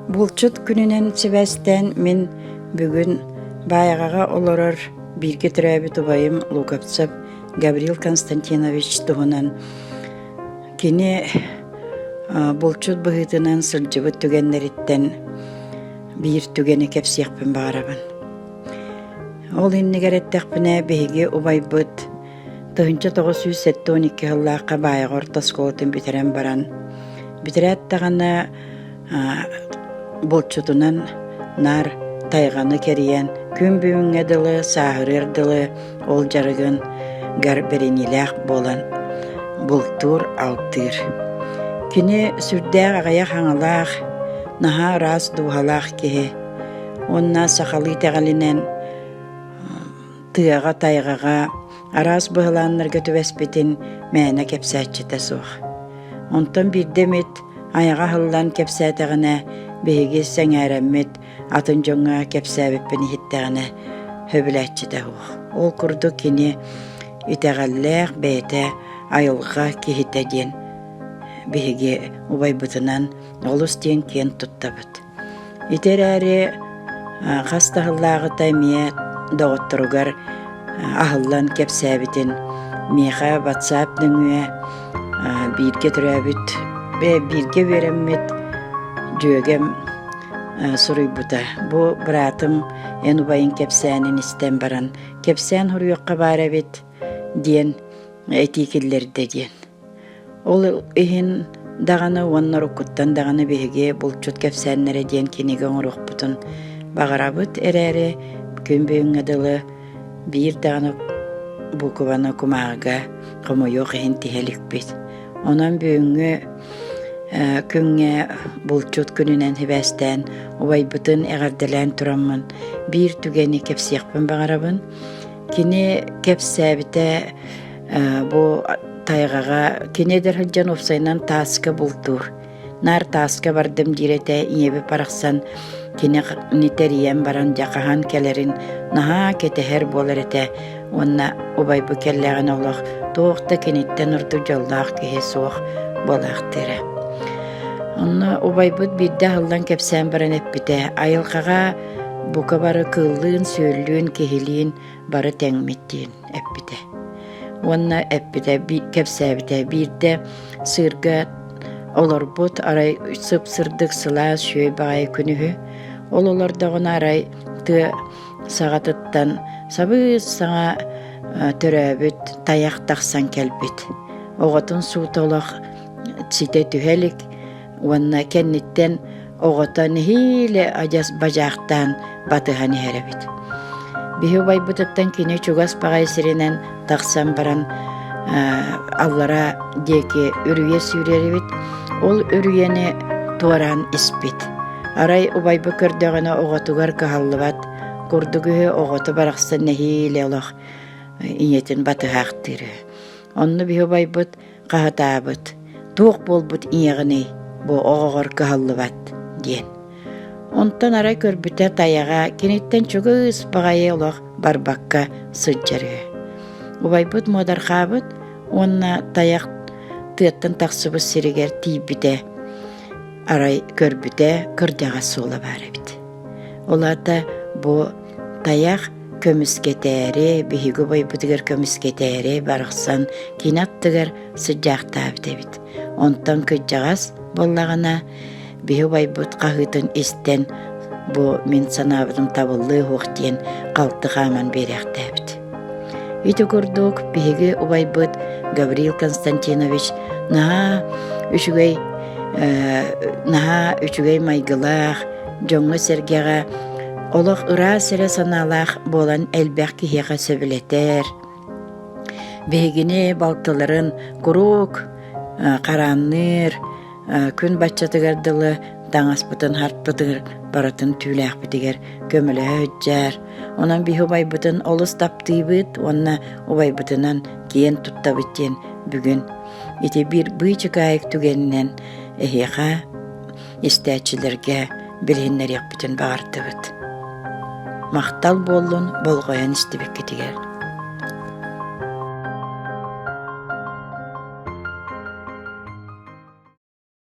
Булчут күнүнэн сибээстээн мин бүгүн Баайаҕаҕа олорор бииргэ төрөөбүт убайым Луковцев Гаврил Константинович туһунан кини булчут быһыытынан сылдьыбыт түгэннэриттэн биир түгэни кэпсиэхпин баҕарабын. Ол иннигэр эттэхпинэ, биһиги убайбыт 1972 сыллаахха Баайаҕа орто оскуолатын бүтэрэн баран, бүтэрээт даҕаны булчутунан наар тайҕаны кэрийэн, күн бүгүҥҥэ дылы, сааһырыар дылы ол дьарыгын гар бэриниилээх буолан бултуур-алтыыр. Кини сүрдээх аҕыйах аҥалаах, наһаа ыраас дууһалаах киһи уонна сахалыы итэҕэлинэн тыаҕа, тайҕаҕа араас быһылааннарга түбэспитин мээнэ кэпсээччитэ суох. Онтон биирдэ эмит айаҕа аһыллан кэпсээтэҕинэ, биһиги сэҥээрэммит, атын дьоҥҥо кэпсээбиппин иһиттэҕинэ, сөбүлээччитэ суох. Ол курдук кини итэҕэллээх бэйэтэ айылҕа киһитэ диэн биһиги убайбытынан олус диэн киэн туттабыт. Ити эрээри хас да сыллааҕыта эмиэ доҕотторугар аһыллан кэпсээбитин миэхэ WhatsApp нөҥүө бииргэ төрөөбүт, бииргэ үөрэммит дьүөгэм суруйбута. Бу быраатым эн убайыҥ кэпсээнин истэн баран, кэпсээн суруйуохха баар эбит диэн этии киллэрдэ диэн. Ол иһин даҕаны уонна уруккуттан даҕаны биһиги булчут кэпсээннэрэ диэн кинигэ оҥоруохпутун баҕарабыт эрээри, күн бүгүҥҥэ дылы биир даҕаны буукубаны кумааҕыга хомуйуох иһин тиһэ иликпит. Онон бүгүҥҥү күҥҥэ булчут күнүнэн сибээстээн убайбытын эҕэрдэлээн тураммын биир түгэни кэпсиэхпин баҕарабын. Кини кэпсээбитэ бу тайҕаҕа кини эдэр сылдьан уопсайынан тааска бултуур. Наар тааска бардым диир этэ ийэбит барахсан кинини тэрийэн баран дьэ хаһан кэлэрин наһаа кэтэһэр буолар этэ уонна убайбыт кэллэҕинэ олох туох да киниттэн ордук дьоллоох киһи суох буолаахтыыра. Онно убайбыт биирдэ аһыллан кэпсээн баран эппитэ айылҕаҕа бука бары кыыллыын-сүөллүүн, киһилиин бары тэҥмит диэн эппитэ. Уонна эппитэ, кэпсээбитэ биирдэ сыырга олорбут арай сып-сырдык сылаас үчүгэй баҕайы күн үһү. Ол олордоҕуна арай тыа саҕатыттан сабыс-саҥа төрөөбүт тайах тахсан кэлбит. Оҕотун суута олох ситэ түһэ илик уонна кэнниттэн оҕото нэһиилэ адьас бадьаахтаан батыһан иһэр эбит. Биһи убайбытыттан кини чугас баҕайы сиринэн тахсан баран аллара диэки үрүйэ сүүрэр эбит. Ол үрүйэни туораан испит. Арай убайбыт көрдөҕүнэ оҕотугар кыһаллыбат курдук үһү оҕото барахсан нэһиилэ олох ийэтин батыһаахтыыр үһү. Онно биһи убайбыт хаһытаабыт, туох буолбут ийэҕиний, бу оҕоҕор кыһаллыбат диэн. Онтон арай көрбүтэ тайаҕа киниттэн чугас баҕайы олох барбакка сылдьар үһү. Убайбыт муодархаабыт уонна тайах тыаттан тахсыбыт сиригэр тиийбитэ, арай көрбүтэ кырдьаҕас суола баар эбит. Ол аата бу тайах көмүскэтээри, биһиги убайбытыгар көмүскэтээри барахсан кини аттыгар сыдьаахтаабыт эбит. Онтон кырдьаҕас буоллаҕына, биһи убайбыт хаһыытын истэн, бу мин санаабытым табыллыы суох диэн халты хааман биэрээхтээбит. Ити курдук биһиги убайбыт Гаврил Константинович наһаа үчүгэй наһаа үчүгэй майгылаах, дьоҥҥо-сэргэҕэ олох ыраас эрэ санаалаах буолан элбэх киһиэхэ сөбүлэтэр. Биһигини балтыларын куруук хараанныыр, күн баччатыгар дылы таҥаспытын хартпытыгар барытын түүлээхпитигэр көмөлөһө сылдьар. Онон биһи убайбытын олус таптыыбыт уонна убайбытынан киэн туттабыт диэн бүгүн ити биир быычыкаайык түгэнинэн эһиэхэ истээччилэргэ билиһиннэриэхпитин баҕардыбыт. Махтал буоллун болҕойон истибиккитигэр.